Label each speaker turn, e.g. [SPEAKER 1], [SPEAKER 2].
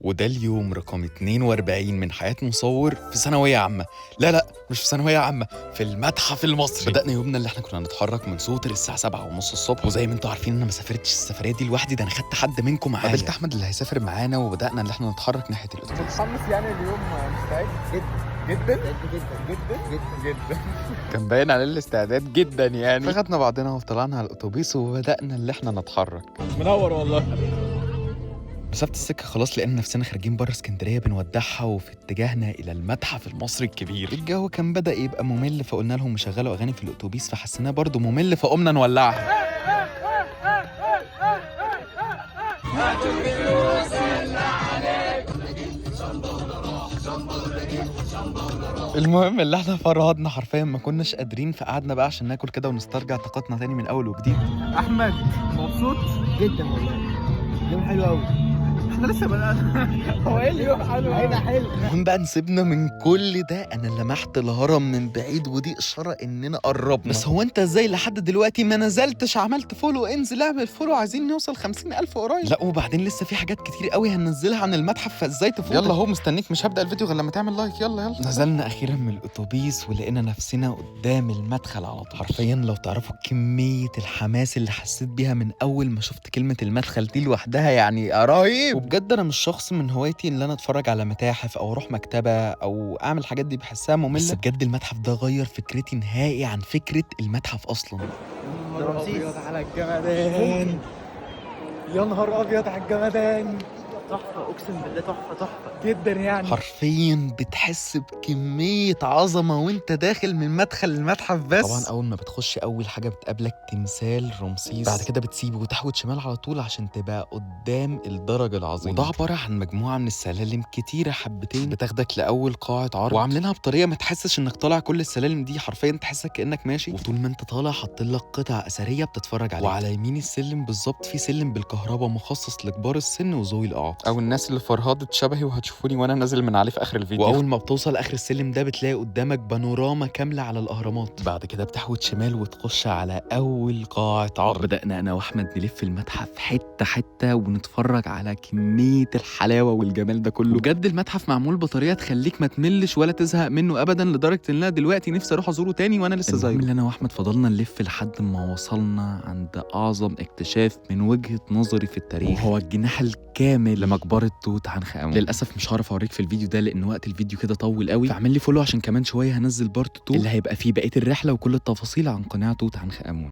[SPEAKER 1] وده اليوم رقم 42 من حياة مصور في ثانوية عامة. لا لا، مش في ثانوية عامة، في المتحف المصري. بدأنا يومنا اللي احنا كنا نتحرك من سوتر الساعة 7:30 الصبح، وزي ما انتوا عارفين انا ما سافرتش السفرية دي لوحدي، ده انا خدت حد منكم معايا. قابلت احمد اللي هيسافر معانا، وبدأنا ان احنا نتحرك ناحية الاتوبيس.
[SPEAKER 2] متحمس يعني اليوم؟ مستعد
[SPEAKER 3] جدا.
[SPEAKER 2] جدا
[SPEAKER 3] جدا.
[SPEAKER 2] جدا
[SPEAKER 3] جدا.
[SPEAKER 2] جدا.
[SPEAKER 1] كان باين عليه الاستعداد جدا يعني. فخدنا بعضنا وطلعنا على الاتوبيس وبدأنا اللي احنا نتحرك.
[SPEAKER 2] منور والله.
[SPEAKER 1] مسافة السكة خلاص لقينا نفسنا خارجين بره اسكندرية بنودعها وفي اتجاهنا إلى المتحف المصري الكبير. الجو كان بدأ يبقى ممل، فقلنا لهم شغلوا أغاني في الأتوبيس، فحسيناه برضه ممل فقمنا نولعها. المهم اللي احنا فرهدنا حرفيا ما كناش قادرين، فقعدنا بقى عشان ناكل كده ونسترجع طاقتنا تاني من اول وجديد.
[SPEAKER 2] احمد مبسوط؟
[SPEAKER 3] جدا والله، يوم حلو قوي.
[SPEAKER 2] احنا لسه بدأنا، هو ايه اليوم حلو؟
[SPEAKER 3] هيبقى حلو.
[SPEAKER 1] المهم بقى نسيبنا من كل ده، انا لمحت الهرم من بعيد ودي اشارة اننا قربنا. بس هو انت ازاي لحد دلوقتي ما نزلتش عملت follow؟ انزل اعمل follow، عايزين نوصل 50,000 قريب. لا وبعدين لسه في حاجات كتير قوي هننزلها عن المتحف، فازاي تفوت؟ يلا هو مستنيك، مش هبدا الفيديو غير لما تعمل like. يلا يلا. نزلنا اخيرا من الاتوبيس ولقينا نفسنا قدام المدخل على طول. حرفيا لو تعرفوا كمية الحماس اللي حسيت بيها من اول ما شفت كلمة المدخل دي لوحدها يعني رهيب. وبجد انا مش شخص من هوايتي ان انا اتفرج على متاحف او اروح مكتبه او اعمل الحاجات دي، بحسها مملة. بس بجد المتحف ده غير فكرتي نهائي عن فكرة المتحف اصلا.
[SPEAKER 2] يا نهار ابيض على الجمدان، يا نهار ابيض على الجمدان،
[SPEAKER 3] تحفة، اقسم بالله تحفة تحفة
[SPEAKER 2] جدا يعني.
[SPEAKER 1] حرفيا بتحس بكمية عظمة وانت داخل من مدخل المتحف بس. طبعا اول ما بتخش اول حاجة بتقابلك تمثال رمسيس، بعد كده بتسيبه وتحود شمال على طول عشان تبقى قدام الدرج العظيم. وده عبارة عن مجموعة من السلالم كتيرة حبتين بتاخدك لأول قاعة عرض، وعاملينها بطريقة ما تحسش انك طالع كل السلالم دي، حرفيا تحسك كأنك ماشي. وطول ما انت طالع حاطين لك قطع أثرية بتتفرج عليها. وعلى يمين السلم بالظبط في سلم بالكهرباء مخصص لكبار السن وذوي الإعاقة او الناس اللي فرهدت شبهي، وهتشوفوني وانا نازل من عليه في اخر الفيديو. واول ما بتوصل اخر السلم ده بتلاقي قدامك بانوراما كاملة على الاهرامات. بعد كده بتحود شمال وتخش على اول قاعة عرض. بدانا انا واحمد نلف المتحف حتة حتة ونتفرج على كمية الحلاوة والجمال ده كله. بجد المتحف معمول بطريقة تخليك ما تملش ولا تزهق منه ابدا، لدرجة ان انا دلوقتي نفسي اروح ازوره تاني وانا لسه زيه. المهم انا واحمد فضلنا نلف لحد ما وصلنا عند اعظم اكتشاف من وجهه نظري في التاريخ، وهو الجناح الكامل لمقبره توت عنخ امون. للاسف مش هعرف اوريك في الفيديو ده لان وقت الفيديو كده طول قوي، فاعمل لي follow عشان كمان شوية هنزل part 2 اللي هيبقى فيه بقية الرحلة وكل التفاصيل عن قناع توت عنخ امون.